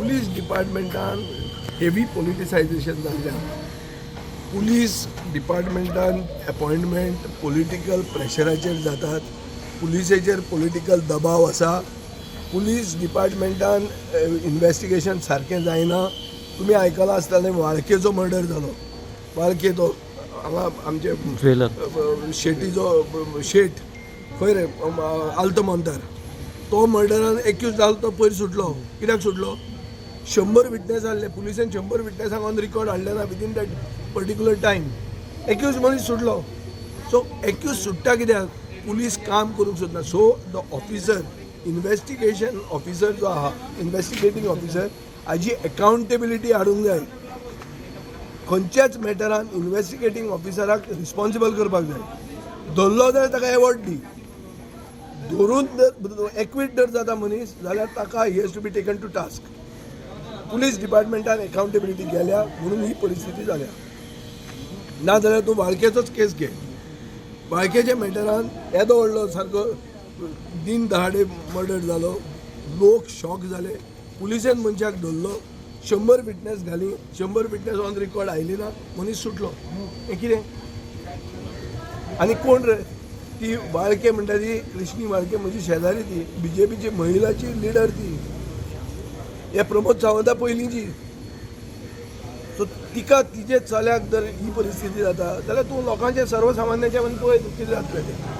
Police डिपार्टमेंटान heavy पोलिटिसायजेशन जाल्ल्यान, police डिपार्टमेंटान appointment political प्रेशराचेर जातात, पुलिसेचेर political दबाव आसा, पुलीस डिपार्टमेंटान इन्वेस्टिगेशन सारकें जायना. तुमी आयकलां आसतलें, वाळकेचो मर्डर जालो. वाळके तो हांगा आमचे ज्वेलर. शेटीचो, शेट खंय रे, आल्तो मोंतार, तो मर्डरान एक्यूज जालो, तो पयर सुटलो. कित्याक सुटलो? 100 विटनेस आहले, पुलिसेन 100 विटनेसांक ऑन रिकॉर्ड हाडले ना within that particular time. Accused मनीस सुटलो. सो एक्यूज सुट्टा कित्याक? पुलीस काम करूंक सोदना. So the officer, investigation officer जो आहा, इन्वेस्टिगेटींग ऑफिसर, हाजी एकाउंटेबिलिटी हाडूंक जाय. खंयच्याच मॅटरान इन्वेस्टिगेटींग ऑफिसराक रिस्पॉन्सिबल करपाक जाय. धरलो जाल्यार ताका एवॉर्ड दी. धरून जर एक्वीट जर जाता मनीस जाल्यार ताका he has to be taken to task. Police डिपार्टमेंटान accountability गेल्या म्हणून ही परिस्थिती जाल्या. ना जाल्यार तूं वाळकेचोच केस घे. वाळकेच्या मॅटरान येदो व्हडलो सारको दिन दहाडे मर्डर जालो, लोक शॉक जाले. पुलिसेन मनशाक धरलो, 100 विटनेस घाली, 100 विटनेस ऑन रिकॉर्ड आयली ना, मनीस सुटलो. हें कितें? आनी कोण रे ती वाळके म्हणटा ती कृष्णी वाळके, म्हजी शेजारी ती, बीजेपीची महिलाची लिडर ती, हे प्रमोद सावंता पयलींची. सो तिका, तिजे चल्याक जर ही परिस्थिती जाता जाल्यार तूं लोकांचे, सर्वसामान्याच्या पळय कितें जातलें तें.